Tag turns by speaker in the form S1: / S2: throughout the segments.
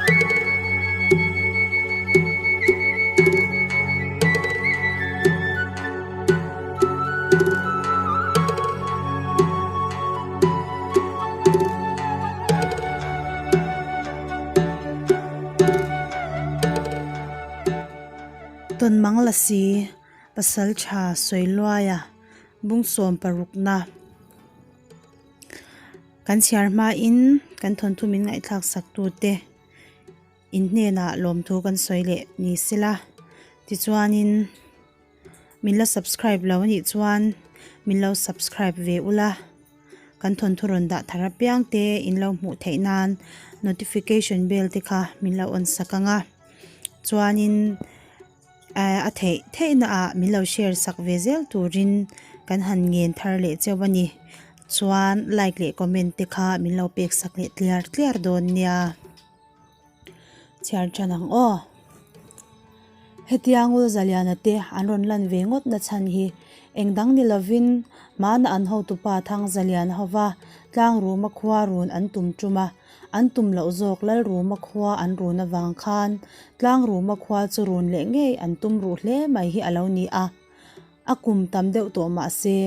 S1: Tawnmang Lasi Pasaltha Sawiluaia Bungsawm parukna Kan chhiar hmain kan thawnthu min ngaihthlak sak tute in hnenah lawmthu kan sawi leh ni sela tichuanin min la subscribe lo anih chuan min lo subscribe ve ula kan thawnthu rawn dah thar apiang te in lo hmuh theih nan notification bell te kha min lo on sak ang a chuanin eh a theih theih na ah min lo share sak ve zel turin kan han ngen thar leh cheu a ni chuan like leh comment te kha min lo pek sak leh tliar tliar dawn nia. Chhiar than ang aw. Hetiang ul Zaliana te an rawn lan ve ngawt na chhan hi eng dang ni lovin hmana an hotupa Thang Zalian hova tlang ruma khua run an tum tum a, an tum loh zawk Lal ruma khua an run avang khan tlang ruma khua chu run leh ngei an tum ruh hle mai hi a lo ni a. A kum tam deuh tawh mah se,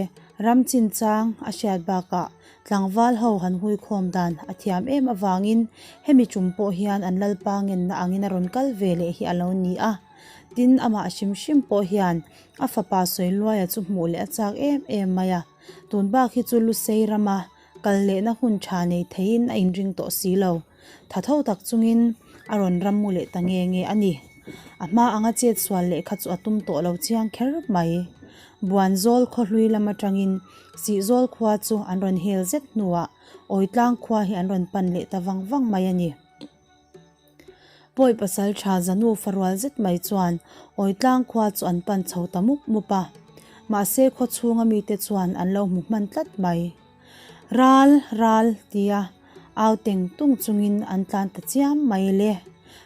S1: ram chinchang a hriat bakah tlangval ho han huikhawm dan a thiam em avangin hemi tum pawh hian an lalpa ngenna angin a rawn kal ve leh hi a lo ni a. Tin, amah hrim hrim pawh hian a fapa Sawiluaia chu hmuh leh a chak em em mai a, tun bak hi chu Lusei rama kal lehna hun tha nei theiin a inring tawh si lo. Tha tho tak chungin a rawn ram mu leh ta nge nge a ni. A hma anga chet sual leh kha chu a tum tawh lo chiang kher mai. Buanzawl khawhlui lam atangin Sihzawl khua chu an rawn hel zet hnuah Awitlang khua hi an rawn pan leh ta vang vang mai a ni. Pawi pasal tha Zanu farual zet mai chuan Awitlang khua chu an pan chho ta mup mup a. Mahse khaw chhunga mite chuan an lo hmu hman tlat mai. Ral, ral, tia au teng tung chungin an tlan ta chiam mai le.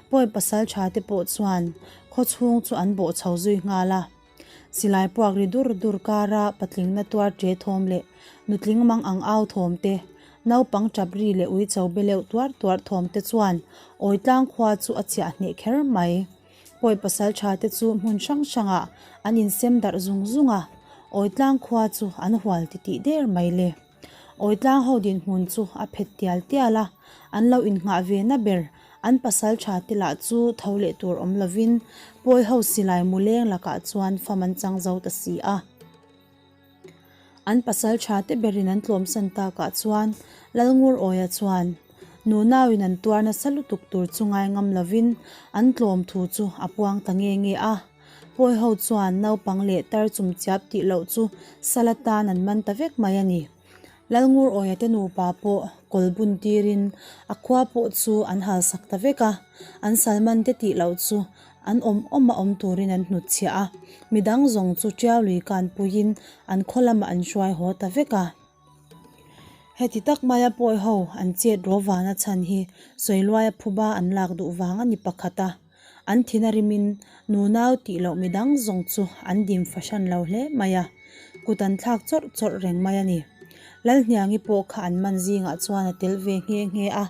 S1: Pawi pasal tha te pawh chuan khaw chhung chu an bawh chho zui nghal a. Silai puak ri dur dur kara patling na tuar ṭe thawm leh nutling mang ang au thawm te, naupang ṭap ri leh ui cho be leuh tuar tuar thawm te chuan Awitlang khua chu a chiah hneh kher mai. Pawi pasal ṭha te chu hmun hrang hrangah an insem darh zung zung a, Awitlang khua chu an hual titih der mai le. Awitlang ho dinhmun chu a phet tial tial a, an lo innghah ve na ber an pasal tha te lah chu tho leh tur awm lovin pawi ho silai mu leng lakah chuan fam an chang zo ta si a. An pasal tha te berin an tlawmsan takah chuan Lalngur Awia chuan nunauin an tuar nasa lutuk tur chu ngai ngam lovin an tlawm thu chu a puang ta nge nge a. Pawi ho chuan naupang leh tar chum chiap tih loh chu sal atan an man ta vek mai a ni. Lalngur Awia te nupa pawh kawl bun tirin a khua pawh chu an hal sak ta vek a, an sal man te tih loh chu an awm awm a awm turin an hnutchhiah a, midang zawng chu tiau lui kan puiin an khaw lamah an hruai haw ta vek a. Heti tak maia pawi ho an chet rawh vana chhan hi Sawiluaia phuba an lak duh vang a ni pakhat a. An thin a rimin nunau tih loh midang zawng chu an dim fahran lo hle mai a, kut an thlak chawrh chawrh reng mai a ni. Lalhniangi pawh kha an man zingah chuan a tel ve nghe nghe a,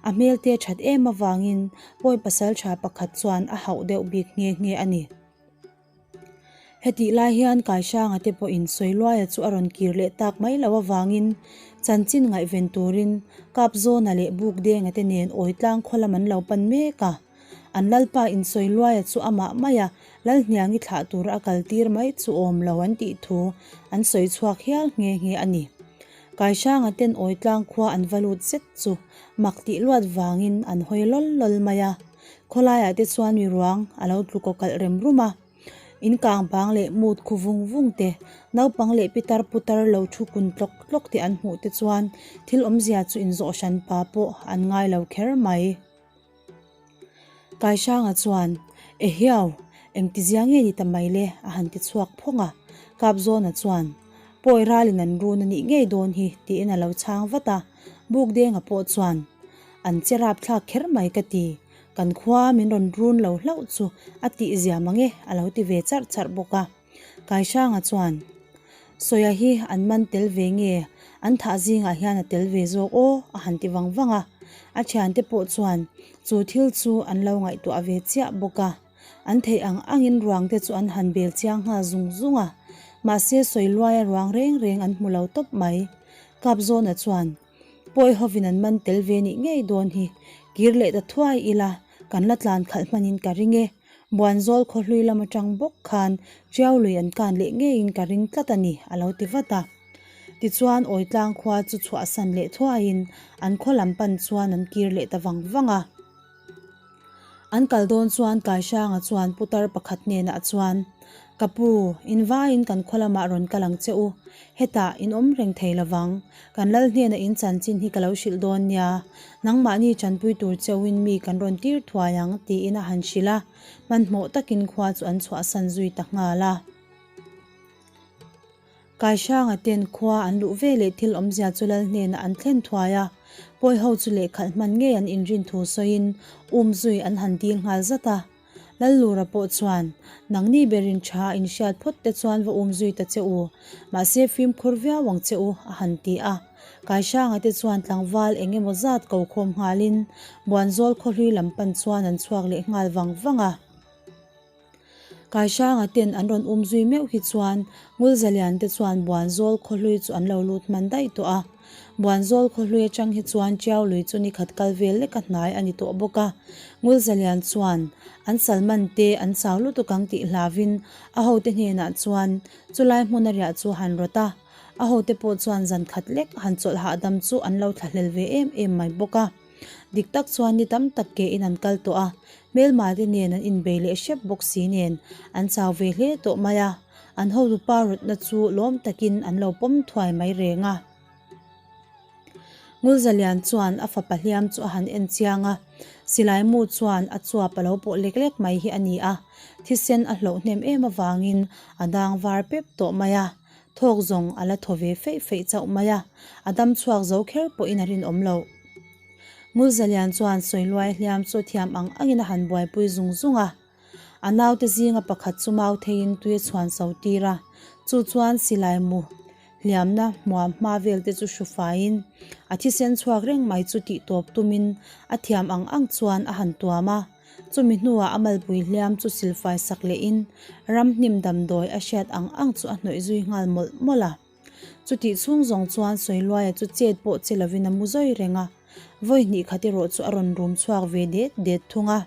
S1: a hmel te that em avangin pawi pasal tha pakhat chuan a hauh deuh bik nghe nghe a ni. Hetih lai hian Kaisanga te pawhin Sawiluaia chu a rawn kir leh tak mai loh avangin chanchin ngaihven turin Kapzawna leh Bukdenga te nen Awitlang khaw lam an lo pan mek a. An lalpa in Sawiluaia chu amah maia Lalhniangi thlah tura a kal tir mai chu awm lo an tih thu an sawi chhuak hial nghe nghe a ni. Kaisanga ten Awitlang khua an va lut zet chu mak tih luat vangin an hawi lawl lawl mai a. Khawlaiah te chuan mi ruang a lo tlu kaw kalh rem rum a, in kang bang leh mut khu vung vung te, naupang leh pitar putar lo thu kun tlawk tlawk te an hmuh te chuan thil awmzia chu inzawh hran pa pawh an ngai lo kher mai. Kaisanga chuan, Ehiau, engtizia nge ni ta mai le? a han ti chhuak phawng a, Kapzawna chuan, Pawi ralin an run a nih ngei dawn hi, tiin a lo chhang vat a, Bukdenga pawh chuan, An che rapthlak kher mai ka ti, kan khua min rawn run lo hlauh chu a tih zia mang e a lo ti ve charh charh bawk a. Kaisanga chuan, Sawia hi an man tel ve nge, an thah zingah hian a tel ve zawk aw a han ti vang vang a. A thiante pawh chuan chu thil chu an lo ngaihtuah ve chiah bawk a. An theih ang angin ruang te chu an han bel chiang nghal zung zung a. Mahse Sawiluaia ruang reng reng an hmu lo tawp mai. Kapzawna chuan, Pawi hovin an man tel ve nih ngei dawn hi, kir leh ta thuai ila kan la tlan khalh hmanin ka ring e. Buanzawl khawhlui lam atang bawk khan Tiau lui an kan leh ngeiin ka ring tlat a ni, a lo ti vat a. Tichuan Awitlang khua chu chhuahsan leh thuaiin an khaw lam pan chuan an kir leh ta vang vang a. An kal dawn chuan Kaisanga chuan putar pakhat hnenah chuan, Ka pu, in vaiin kan khaw lamah rawn kal ang che u. Hetah in awm reng thei lovang. Kan lal hnenah in chanchin hi ka lo hrilh dawn nia. Nangmahni tanpui tur cheuhin mi kan rawn tir thuai ang, tiin a han hrilh a. Hmanhmawh takin khua chu an chhuahsan zui ta nghal a. Kaihranga ten khua an luh ve leh thil awmzia chu lal hnenah an thlen thuai a, pawi ho chu lehkhalh hman ngei an inrin thu sawiin um zui an han dil nghal zat a. Lallura pawh chuan, Nangni berin tha in hriat phawt te chuan va um zui ta che u, mahse fimkhur viau ang che u, a han ti a. Kaihranga te chuan tlangval eng emaw zat ko khawm nghalin Buanzawl khawhlui lam pan chuan an chhuak leh nghal vang vang a. Kaihranga ten an rawn um zui meuh hi chuan Ngulzalian te chuan Buanzawl khawhlui chu an lo lut hman daih tawh a. Buanzawl khawhlui atang hi chuan Tiau lui chu nikhat kal vel leka hnai a ni tawh bawk a. Ngulzalian chuan an salman te an chau lutuk ang tih hlavin a hote hnenah chuan chulai hmuna riah chu han rawt a. A hote pawh chuan zan khat lek han chawlh hahdam chu an lo thlahlel ve em em mai bawk a. Dik tak chuan ni tam tak ke in an kal tawh a, hmelma te nen an inbei leh hrep bawk si nen an chau ve hle tawh mai a, an hotupa rawtna chu lawm takin an lo pawm thuai mai reng a. Ngulzalian chuan a fapa hliam chu a han en chiang a, silai mu chuan a chuap a lo pawh lek lek mai hi a ni a, thisen a hloh hnem em avangin a dang var pep tawh mai a. Thawk zawng a la thaw ve feih feih chauh mai a, a dam chhuak zo kher pawhin a rinawm loh. Ngulzalian chuan Sawiluai hliam chu thiam ang angin a han buaipui zung zung a. A naute zinga pakhat chu mau theiin tui a chhuan so tir a, chu chuan silai mu hliamna hmuam hma vel te chu hru faiin a thisen chhuak reng mai chu tih tawp tumin a thiam ang ang chuan a han tuam a. Chumi hnuah a malpui hliam chu silfai sak lehin ramhnim damdawi a hriat ang ang chu a hnawih zui nghal mawlh mawlh a. Chutih chhung zawng chuan Sawiluaia chu chet pawh che lovin a mu zawi reng a, vawi hnih khat erawh chu a rawn rum chhuak ve det det thung a.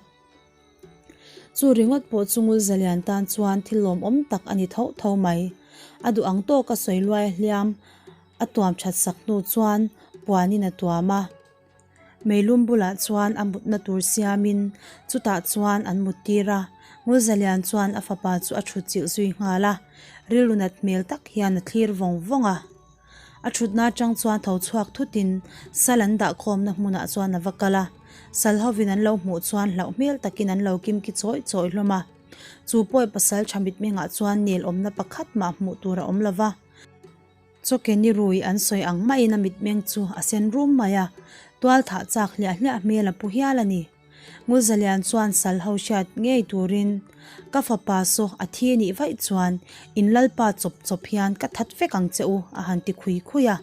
S1: Chu ringawt pawh chu Ngulzalian tan chuan thil lawmawm tak a ni tho tho mai. A duh ang tawka Sawiluaia hliam a tuam that sak hnu chuan puanin a tuam a. Meilum bulah chuan a mutna tur siamin chutah chuan an mut tir a, Ngulzalian chuan a fapa chu a thut chilh zui nghal a, rilru nat hmel tak hian a thlir vawng vawng a. A thutna atang chuan tho chhuak thutin sal an dahkhawmna hmunah chuan a va kal a, sal hovin an lo hmuh chuan hlauh hmel takin an lo kimki chawih chawih hlawm a. Chu pawi pasal tha mitmengah chuan nel awmna pakhat mah hmuh tur a awm lova. Chawkeni rui an sawi ang maiin a mitmeng chu a sen rum mai a, tual thah chak hliah hliah hmel a pu hial a ni. Ngulzalian chuan sal ho hriat ngei turin, Ka fapa saw a thi nih vaih chuan in lalpa chawp chawp hian ka that vek ang che u a han ti khui khui a.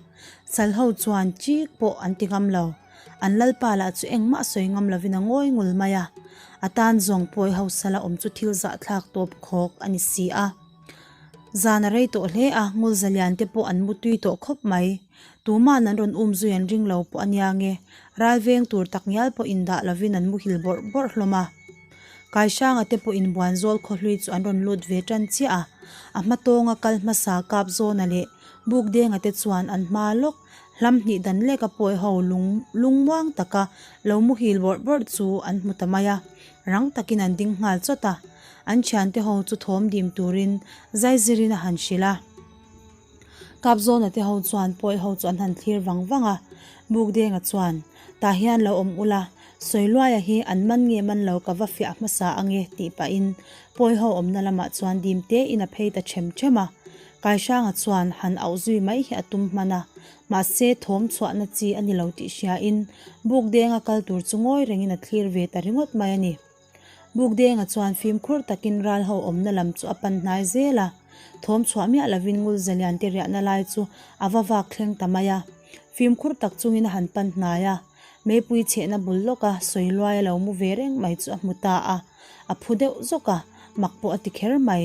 S1: Sal ho chuan chik pawh an ti ngam lo. An lalpa lah chu engmah sawi ngam lovin a ngawi ngul mai a. A tan zawng pawi ho sala awm chu thil zahthlak tawp khawk a ni si a. Zan a rei tawh hle a, Ngulzalian te pawh an mu tui tawh khawp mai. Tuma'n an rawn um zui an ring lo pawh a nia nge, ral veng tur tak ngial pawh indah lovin an muhil bawrh bawrh hlawm a. Kaihranga te pawh inbuan zawl khawhlui chu an rawn lut ve tan chiah a, a hma tawnga kal hmasa kap zawna leh Bukdenga te chuan an hma lawk hlam hnih dan leka pawi ho lung lungmuang taka lo muhil bawrh bawrh chu an hmu ta mai a, rang takin an ding nghal chawt a. An thiante ho chu thawm dim turin zaizirin a han hrilh a. Kapzawna te ho chuan pawi ho chu an han thlir vang vang a, Bukdenga chuan, Tah hian lo awm ula, Sawiluaia hi an man nge man lo ka va fiah hmasa ange tih pahin pawi ho awmna lamah chuan dim tein a phei ta ṭhem ṭhem a. Kaihranga chuan han auh zui mai hi a tum hman a, mahse thawm chhuahna chi a ni lo tih hriain Bukdenga kal tur chu ngawi rengin a thlir ve ta ringawt mai a ni. Bukdenga chuan fimkhur takin ral ho awmna lam chu a pan hnai zel a, thawm chhuah miah lovin Ngulzalian te riahna lai chu a va vak thleng ta mai a. Fimkhur tak chungin a han pan hnai a. Meipui chhehna bul lawka Sawiluai a lo mu ve reng mai chu a hmu ta a, a phu deuh zawk a, mak pawh a ti kher mai.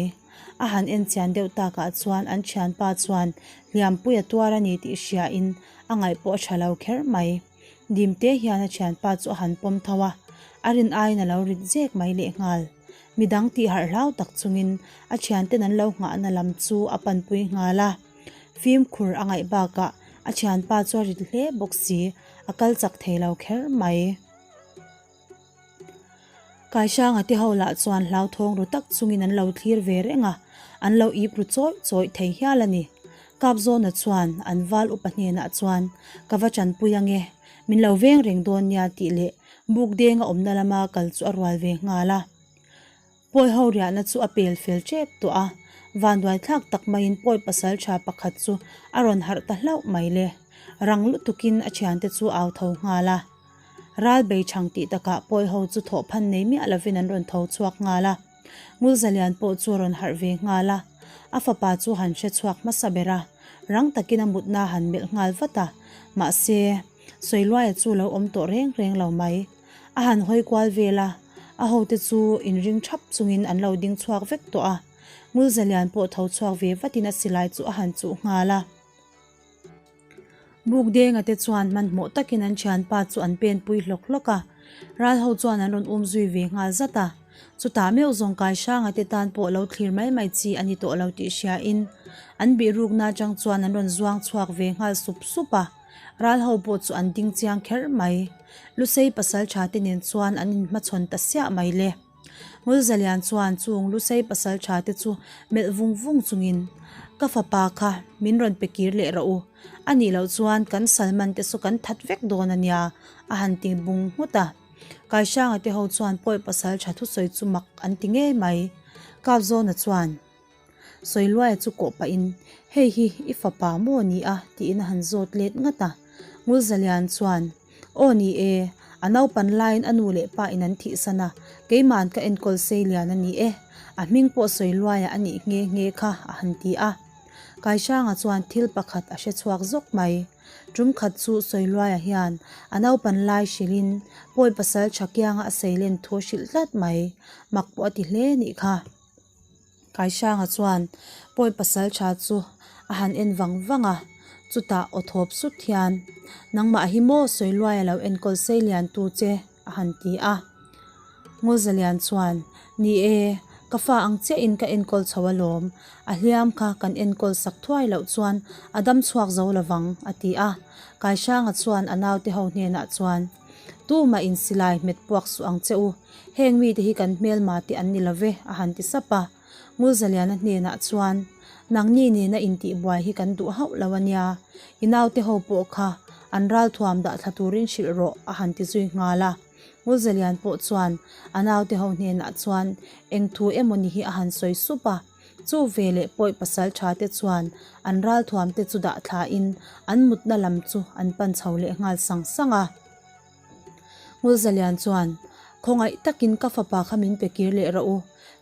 S1: A han en chian deuh takah chuan an thianpa chuan hliampui a tuar a ni tih hriain a ngaih pawh a tha lo kher mai. Dimte hian a thianpa chu a han pawm tho a, a rin aiin a lo rit zek mai lehnghal. Midang tih harh hlau tak chungin a thianten an lo nghahna lam chu a panpui nghal a. Fimkhur a ngaih bakah a thianpa chu a rit hle bawk si, a kal chak thei lo kher mai. Kaisanga te ho lah chuan hlauthawng ru tak chungin an lo thlir ve reng a, an lo ip ru chawih chawih thei hial a ni. Kapzawna chuan an val upa hnenah chuan, Ka va tanpui ange, min lo veng reng dawn nia tih leh buk denga awmna lama kal chu a rual ve nghal a. Pawi ho riahna chu a pel fel tep tawh a, vanduai thlak tak maiin pawi pasal tha pakhat chu a rawn harh ta hlauh mai le. Rang lutukin a thiante chu au tho nghal a. Ral bei chhang tih takah pawi ho chu thawh phan nei miah lovin an rawn tho chhuak nghal a. Ngulzalian pawh chu a rawn harh ve nghal a. A fapa chu han hre chhuak hmasa ber a, rang takin a mutna han melh nghal vat a. Mahse, Sawiluaia chu lo awm tawh reng reng lo mai. A han hawi kual vel a, a hote chu inring thap chungin an lo ding chhuak vek tawh a. Ngulzalian pawh tho chhuak ve vatin a silai chu a han chuh nghal a. Bukdenga te chuan hmanhmawh takin an thianpa chu an pen pui hlawk hlawk a, ral ho chuan an rawn um zui ve nghal zat a. Chutah meuh zawng kai hranga te tan pawh lo thlir mai mai chi a ni tawh lo tih hriain an bihrukna atang chuan an rawn zuang chhuak ve nghal sup sup a. Ral ho pawh chu an ding chiang kher mai. Lusei pasal tha te nen chuan an inhmachhawn ta siah mai le. Ngulzalian chuan chung Lusei pasal tha te chu melh vung vung chungin, Ka fapa kha min rawn pe kir leh rawh u, a nih loh chuan kan Salman te saw kan that vek dawn a nia, a han ti bung nghut a. Kaisanga te ho chuan pawi pasal tha thusawi chu mak an ti ngei mai. Kapzawna chuan. Sawiluaia chu kawh pahin, Hei hi i fapa maw ni a? tiin a han zawt let ngat a. Ngulzalian chuan, Aw ni e, a naupan laiin a nu leh pa in an thihsan a, keima'n ka enkawl seilian a ni e, a hming pawh Sawiluaia a nih nghe nghe kha, a han ti a. Kaisanga chuan thil pakhat a hre chhuak zawk mai. Tum khat chu Sawiluaia hian a naupan lai hrilhin pawi pasal tha kianga a seilen thu a hrilh tlat mai, mak pawh a ti hle nih kha. Kaisanga chuan pawi pasal tha chu a han en vang vang a, chutah aw thawp sut hian, Nangmah hi maw Sawiluaia lo enkawl sei lian tu che? a han ti a. Ngawzalian chuan, Ni e, ka fa ang chiahin ka enkawl chho alawm, a hliam kha kan enkawl sak thuai loh chuan a dam chhuak zo lovang, a ti a. Kaisanga chuan a naute ho hnenah chuan, Tumah in silai hmet puak suh ang che u, Heng mite hi kan hmelma te an ni lo ve, a han ti sap a. Ngulzaliana hnenah chuan, Nangni nena intihbuai hi kan duh hauh lo a nia, i naute ho pawh kha an ralthuam dah thla turin hrilh rawh, a han ti zui nghal a. Ngulzalian pawh chuan a naute ho hnenah chuan eng thu emaw ni hi a han sawi sup a. Chu veleh pawi pasal tha te chuan an ralthuam te chu dah thlain an mutna lam chu an pan chho leh nghal sang sang a. Ngulzalian chuan, Khawngaih takin ka fapa kha min pe kir leh rawh u,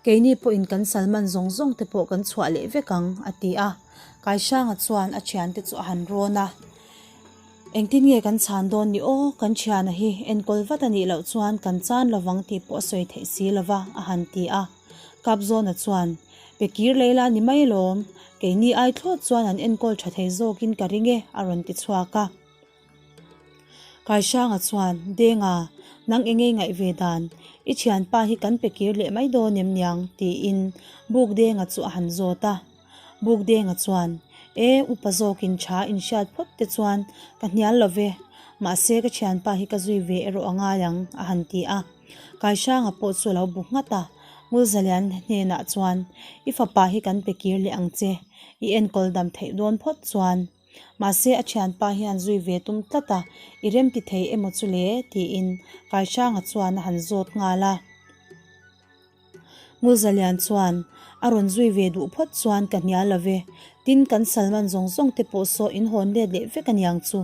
S1: keini pawhin kan Salman zawng zawng te pawh kan chhuah leh vek ang, a ti a. Kaisanga chuan a thiante chu a han rawn a, Engtin nge kan chhan dawn ni aw, kan thiana hi enkawl vat a nih loh chuan kan chan lovang tih pawh a sawi theih si lova, a han ti a. Kapzawna chuan, Pe kir lei la ni mai lawm, keini ai thlawt chuan an enkawl tha thei zawkin ka ring e, a rawn ti chhuak a. Kaisanga chuan, Denga, nang eng ngei ngaih ve dan, i thianpa hi kan pe kir leh mai dawn em niang? tiin Bukdenga chu a han zawt a. Bukdenga chuan, E, upa zawkin tha inhriat phawt te chuan ka hnial lo ve, mahse ka thianpa hi ka zui ve erawh a ngai ang, a han ti a. Kaisanga pawh chu a lo bu nghat a, Ngulzalian hnenah chuan, I fapa hi kan pe kir leh ang che, i enkawl dam theih dawn phawt chuan. Mahse a thianpa hian zui ve tum tlat a, i remti thei emaw chu le? tiin Kaisanga chuan a han zawt nghal a. Ngulzalian chuan, A rawn zui ve duh phawt chuan ka hnial lo ve, tin kan Salman zawng zawng te pawh saw in hawn let leh vek aniang chu.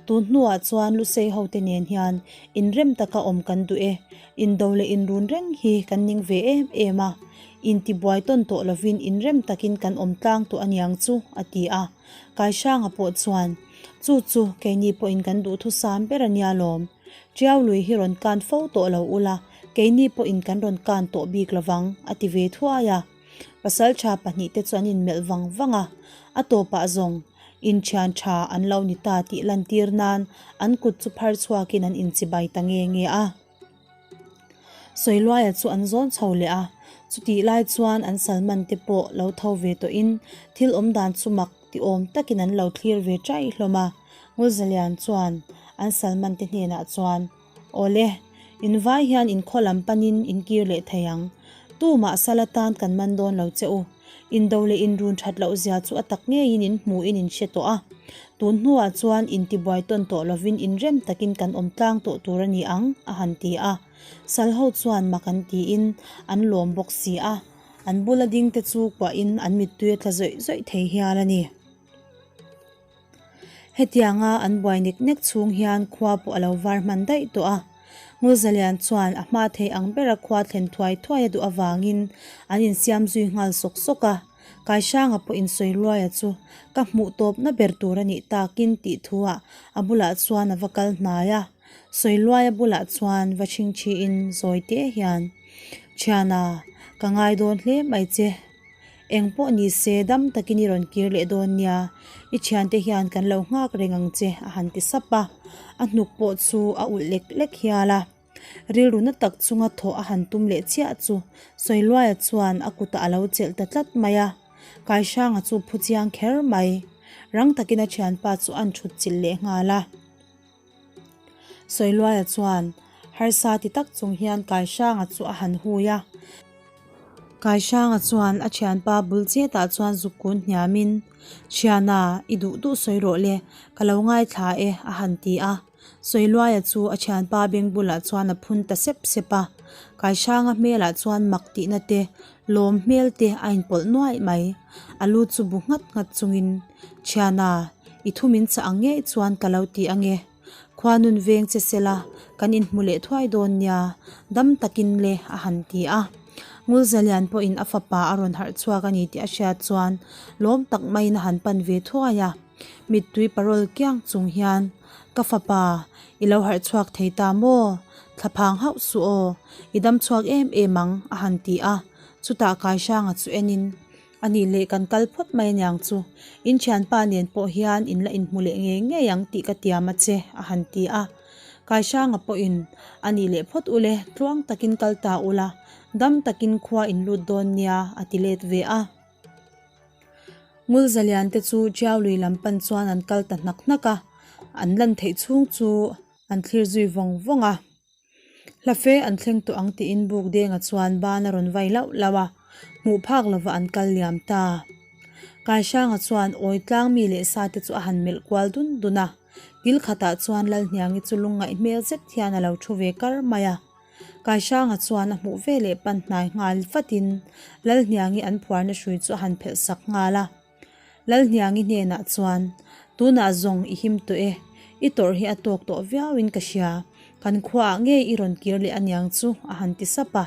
S1: Tun hnuah chuan Lusei ho te nen hian inrem taka awm kan duh e, indo leh inrun reng hi kan ning ve em em a, intibuai tawn tawh lovin inrem takin kan awm tlang tawh aniang chu, a ti a. Kaisanga pawh chuan, Chu chu keini pawhin kan duhthusam ber a nia lawm. Ṭiau lui hi rawn kan fo tawh lo ula, keini pawhin kan rawn kan tawh bik lovang, a ti ve thuai a. Pasalṭha pahnihte chu an inmelh vang vang a, a tawpah zawng inṭhian ṭha an lo ni ta tih lantir nan an kut chu phar chhuakin an inchibai ta nge nge a. Sawiluaia chu an zawn chho leh a, chutih lai chuan an Salman te pawh lo tho ve tawhin thil awm dan chu mak ti awm takin an lo thlir ve ṭai hlawm a. Ngulzalian chuan an Salman te hnenah chuan, Awle, in vai hian in khaw lam panin in kir leh thei ang. Tumah sal atan kan man dawn lo che u. Indo leh inrun that loh zia chu a tak ngeiin in hmuhin in hre tawh a. Tun hnuah chuan intibuai tawn tawh lovin inrem takin kan awm tlang tawh tur a ni ang, a han ti a. Sal ho chuan mak an tiin an lawm bawk si a. An bula dingte chu kuahin an mittui a tla zawih zawih thei hial a ni. Hetianga an buai nek nek chhung hian khua pawh a lo var hman daih tawh a. Ngulzalian chuan a hma thei ang bera khua thlen thuai thuai a duh avangin an insiam zui nghal sawk sawk a. Kaisanga pawh insawi luaia chu ka hmuh tawpna ber tur a nih takin tih thuah a bulah chuan a va kal hnai a. Sawiluaia bulah chuan va chhingchhiin zawi teh hian, Thiana, ka ngai dawn hle mai che. Eng pawh ni se dam takin i rawn kir leh dawn nia, i thiante hian kan lo nghak reng ang che a han ti sap a, a hnuk pawh chu a ulh lek lek hial a. Rilru na tak chunga thawh a han tum leh chiah chu Sawiluaia chuan a kutah a lo chelh ta tlat mai a, Kaisanga chu phu chiang kher mai. Rang takin a thianpa chu a'n thut chilh leh nghal a. Sawiluaia chuan harsa ti tak chung hian Kaisanga chu a han hui a. Kaisanga chuan a thianpa bul chetah chuan zuk kun hniamin, Thiana, i duh duh sawi rawh le, ka lo ngaithla e, a han ti a. Sawiluaia chu a thianpa beng bulah chuan a phun ta sep sep a. Kaisanga hmelah chuan mak tihna te, lawm hmel te a inpawlh nuaih mai. A lu chu bu nghat nghat chungin, Thiana, i thu min chah ang ngei chuan ka lo ti ange. Khua nun veng che sela, kan inhmu leh thuai dawn nia, dam takin le a han ti a. Ngulzalian pawhin a fapa a rawn harh chhuak a ni tih a hriat chuan lawm tak maiin a han pan ve thuai a. Mittui parawl kiang chung hian, Ka fapa, i lo harh chhuak thei ta maw? Thlaphang hauh suh aw, i dam chhuak em em ang a han ti a. Chutah Kaisanga chu enin, A nih leh kan kal phawt mai aniang chu, in thianpa nen pawh hian in la inhmu leh ngei ngei ang tih ka tiam a che, a han ti a. Kaisanga pawhin, A nih leh phawt ule, tluang takin kal ta ula, dam takin khua in lut dawn nia, a ti let ve a. Ngulzalian te chu Ṭiaului lam pan chuan an kal ta hnak hnak a, an lan theih chhung chu an thlir zui vawng vawng a. Hlafe an thleng tawh ang tiin buk denga chuan ban a rawn vai lauh lauh a, hmuh phak lova an kal liam ta. Kaisanga chuan awi tlang mi leh sa te chu a han melh kual dun dun a, kil khatah chuan Lalhniangi chu lungngaih hmel zet hian a lo thu ve kar mai a. Kaisanga chuan a hmuh ve leh pan hnai nghal vatin Lalhniangi an phuarna hrui chu a han phelh sak nghal a. Lalhniangi hnenah chuan, Tunah zawng i him tawh e, i tawrh hi a tawk tawh viauin ka hria, kan khuaah ngei i rawn kir leh aniang chu, a han ti sap a.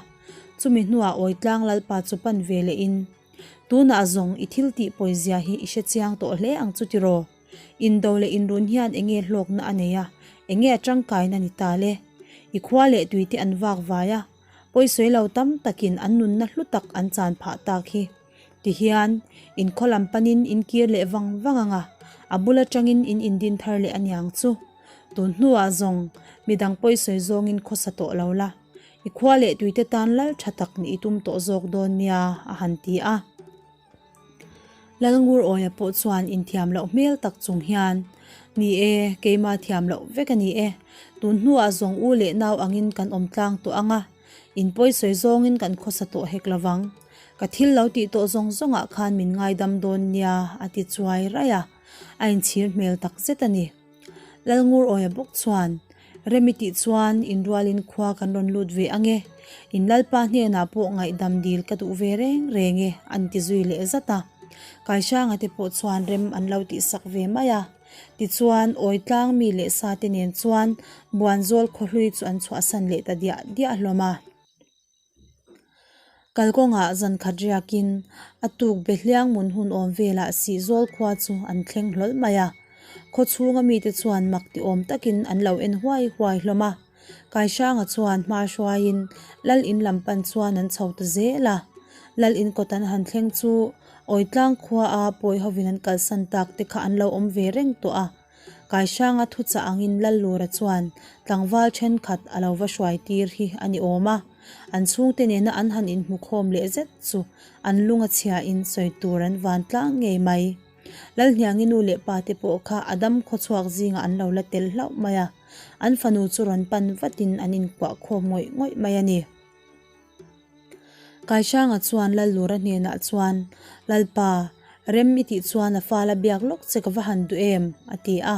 S1: Chumi hnuah Awitlang Lalpa chu pan ve lehin, Tunah zawng i thil tih pawizia hi i hre chiang tawh hle ang chu tiraw? Indo leh inrun hian enge hlawkna a nei a, enge a tangkaina ni ta le? I khua leh tuite an vak vai a, pawisawi lo tam takin an nunna hlu tak an chan phah tak hi. Tihian, in khaw lam panin in kir leh vang vang ang a, a bul atangin in indin thar leh aniang chu. Tun hnuah zawng, midang pawisawi zawngin khawsa tawh lo la, i khua leh tuite tan lal tha tak nih i tum tawh zawk dawn nia, a han ti a. Lalngur Awia pawh chuan inthiam loh hmel tak chung hian, Ni e, keima thiam loh vek a ni e. Tun hnuah zawng u leh nau angin kan awm tlang tawh ang a, in pawisawi zawngin kan khawsa tawh hek lo vang. Ka thil lo tih tawh zawng zawngah khan min ngaidam dawn nia, a ti chuai raih a, a inchhir hmel tak zet a ni. Lalngur Awia bawk chuan, Remi tih chuan inrualin khua kan rawn lut ve ang e, in Lalpa hnenah pawh ngaihdam dil ka duh ve reng reng e, an ti zui leh zat a. Kaisanga te pawh chuan rem an lo tihsak ve mai a. Tichuan, Awitlang mi leh sa te nen chuan Buanzawl khawhlui chu an chhuahsan leh ta diah diah hlawm a. Kalkawngah zan khat riakin a tuk be hliang mun hun awm velah Sihzawl khua chu an thleng hlawl mai a. Khaw chhunga mite chuan mak ti awm takin an lo en huai huai hlawm a. Kaisanga chuan hma hruaiin Lal in lam pan chuan an chho ta zel a. Lal in kawt an han thleng chu Awitlang khua a pawi hovin an kalsan tak te kha an lo awm ve reng tawh a. Kaisanga thuchah angin Lallura chuan tlangval thenkhat a lo va hruai tir hi a ni awm a. An chhungte nena an han inhmukhawm leh zet chu an lung a chhiain sawi tur an van tlang ngei mai. Lalhniangi nu leh pa te pawh kha a dam khawchhuak zingah an lo la tel hlauh mai a, an fanu chu rawn pan vatin an inkuah khawm ngawih ngawih mai a ni. Kaihranga chuan Lallura hnenah chuan, Lalpa, rem i tih chuan a fala biak lawk che ka va han duh em? a ti a.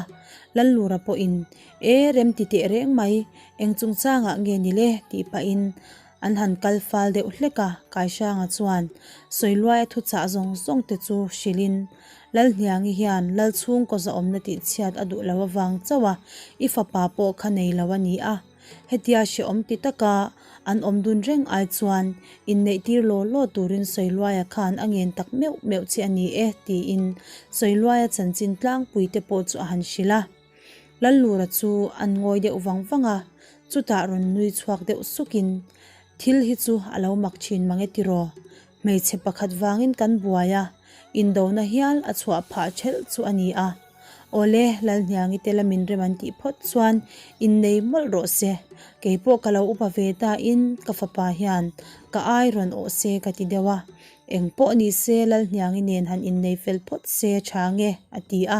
S1: Lallura pawhin, E, rem ti teh reng mai, eng chungchangah nge ni le? tih pahin An han kal fal deuh hlek a, Kaihranga chuan Sawiluaia thuchah zawng zawng te chu hrilhin, Lalhniangi hian Lal chhungkaw zahawmna tihchhiat a duh lo avang chauh a, i fapa pawh kha nei lo a ni a. Hetia hrehawm ti taka an awm dun reng ai chuan inneihtir law law turin Sawiluaia khan a ngen tak meuh meuh che a ni e, tiin Sawiluaia chanchin tlangpui te pawh chu a han hrilh a. Lallura chu an ngawi deuh vang vang a, chutah rawn nui chhuak deuh sukin, Thil hi chu a lo mak thin mang e tiraw? Hmeichhe pakhat vangin kan buai a, indona hial a chhuah phah thelh chu a ni a. Awle, Lalhniangi te lamin rem an tih phawt chuan innei mawlh rawh se. Keipawh ka lo upa ve tain ka fapa hian ka ai rawn awh se ka ti deuh a. Engpawh ni se Lalhniangi nen han innei fel phawt se tha nge, a ti a.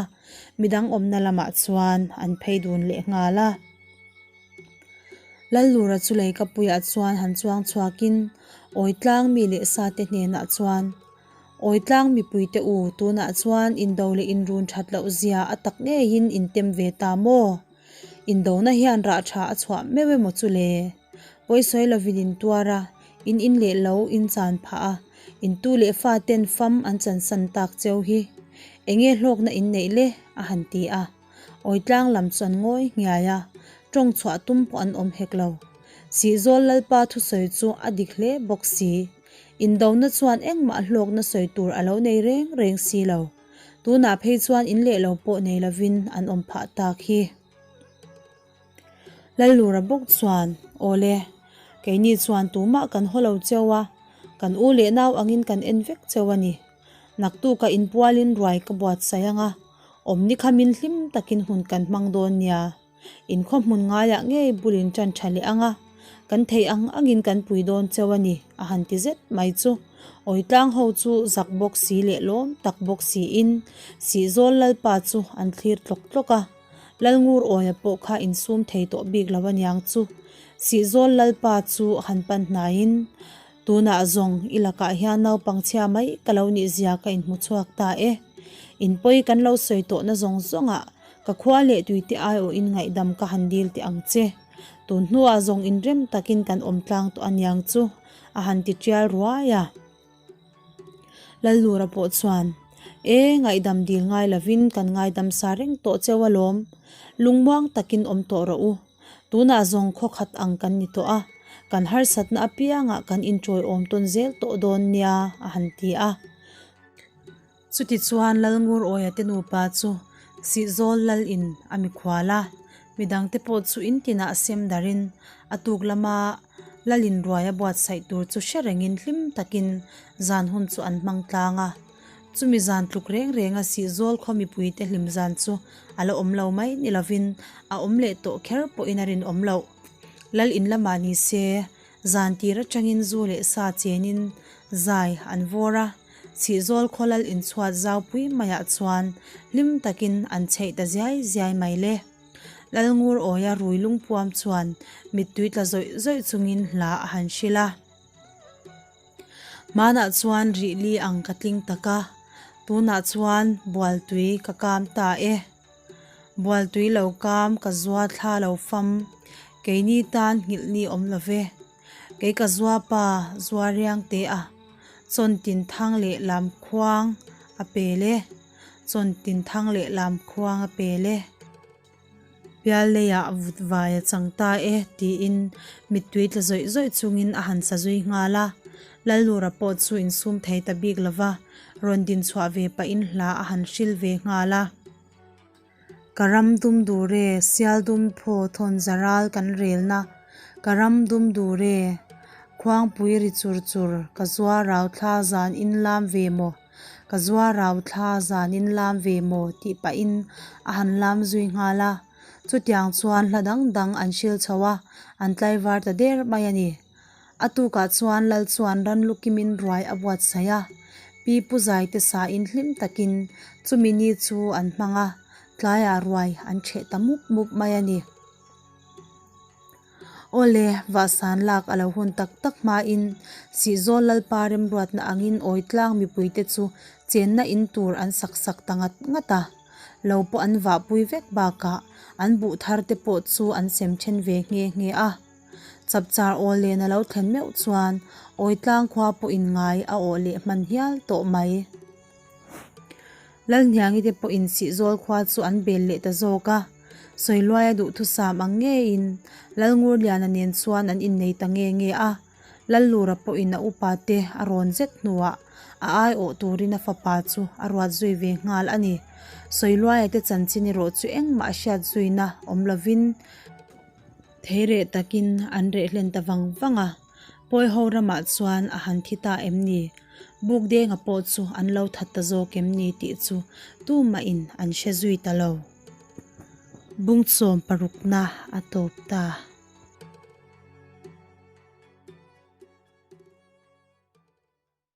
S1: Midang awmna lamah chuan an phei dun leh nghal a. Lallura chu leikapuiah chuan han chuang chhuakin Awitlang mi leh sate hnenah chuan, Awitlang mipuite u, tunah chuan indo leh inrun that loh zia a tak ngeiin in tem ve ta maw? Indona hian rah tha a chhuah meuh emaw chu le? Pawisawi lovin in tuar a, in in leh lo in chan phah a, in tu leh fa ten fam an chansan tak cheu hi. Enge hlawkna in neih le? a han ti a. Awitlang lam chuan ngawi nghiai a, tawng chhuah tum pawh an awm hek lo. Sihzawl Lalpa thusawi chu a dik hle bawk si. Indona chuan engmah hlawkna sawi tur a lo nei reng reng si lo. Tunah phei chuan in leh lo pawh nei lovin an awm phah tak hi. Lallura bawk chuan, Awle, keini chuan tumah kan haw lo cheu a, kan u leh nau angin kan en vek cheu a ni. Naktuka inpualin ruai ka buatsaih ang a, awmni kha min hlim takin hun kan hmang dawn nia. Inkhawm hmun ngaiah ngei bulin ṭan ṭha leh ang a, kan theih ang angin kan pui dawn cheu a ni, a han ti zet mai chu. Awitlang ho chu zak bawk si leh lawm tak bawk siin Sihzawl Lalpa chu an thlir tlawk tlawk a. Lalngur awia pawh kha insum thei tawh bik lo aniang chu. Sihzawl Lalpa chu han pan hnaiin, Tunah zawng i lakah hian naupang chhia mai ka lo nih zia ka inhmu chhuak ta e. Inpawi kan lo sawi tawhna zawng zawngah Ka khua leh tuite aiawhin ngaihdam ka han dil teh ang che. Tun hnuah zawng inrem takin kan awm tlang tawh aniang chu, a han ti tial ruai a. Lallura pawh chuan, E, ngaihdam dil ngai lovin kan ngaidam sa reng tawh cheu alawm. Lungmuang takin awm tawh rawh u. Tunah zawng khaw khat ang kan ni tawh a, kan harsatna apiangah kan inṭawiawm tawn zel tawh dawn nia, a han ti a. Chutichuan Lalngur Awia te nupa chu Sihzawl Lal in a mikhual a, midangte pawh chu in tinah sem darin a tuk lama Lal in ruai a buatsaih tur chu hre rengin hlim takin zan hun chu an hmang tlang a. Chumi zan tluk reng renga Sihzawl khaw mipuite hlim zan chu a la awm lo mai ni lovin a awm leh tawh kher pawhin a rinawm loh. Lal in lamah ni se zan tir atangin zu leh sa chenin zai an vawr a. Chhihzawl khawlal inchhuat zaupui maiah chuan hlim takin an chheih ta ziai ziai mai le. Lalngur awia rui lungpuam chuan mittui tla zawih zawih chungin hla a han hrilh a. Hmanah chuan rihli ang ka tling tak a, tunah chuan bualtui ka kam ta e. Bualtui lo kam ka zua thla lo fam, keini tan nghilh ni awm lo ve. Kei ka zua pa zua riang te a, chawn tin thang leh lam khuang a pel e, chawn tin thang leh lam khuang a pel e. Pial leiah vut vai a chang ta e tiin mittui tla zawih zawih chungin a han sa zui nghal a. Lallura pawh chu insum thei ta bik lova, rawn din chhuah ve pahin hla a han hril ve nghal a. Ka ram dum dur e, sial dum phaw thawn za ral kan relna, ka ram dum dur e, khuangpui ri chur chur, ka zuar rau thla zan in lam ve maw, ka zuar rau thla zan in lam ve maw tih pahin a han lam zui nghal a. Chutiang chuan hla dang dang an hril chho a, an tlaivar ta der mai a ni. A tukah chuan Lal chuan ran lu kimin ruai a buatsaih a, Pi Pu Zaite sain hlim takin chumi ni chu an hmang a, tlaiah ruai an ṭheh ta mup mup mai a ni. Awle, vahsan lak a lo hun tak tak hmain Sihzawl Lalpa remruatna angin Awitlang mipuite chu chenna in tur an sak sak ta ngat ngat a. Lo pawh an vahpui vek bakah an buh thar te pawh chu an sem then ve nghe nghe a. Chapchar aw len a lo thlen meuh chuan Awitlang khua pawhin ngai a awh leh hman hial tawh mai. Lalhniangi te pawhin Sihzawl khua chu an bel leh ta zawk a, Sawiluaia duhthusam ang ngeiin Lalngurliana nen chuan an innei ta nge nge a, Lallura pawhin a upa te a rawn zet hnuah a aiawh turin a fapa chu a ruat zui ve nghal a ni. Sawiluaia te chanchin erawh chu engmah hriat zuina awm lovin, Thei reh takin an reh hlen ta vang vang a, Pawiho ramah chuan a han thi ta em ni? Bukdenga pawh chu an lo that ta zawk em ni tih chu tumahin an hre zui ta lo. Bungchawm parukna a tawp ta.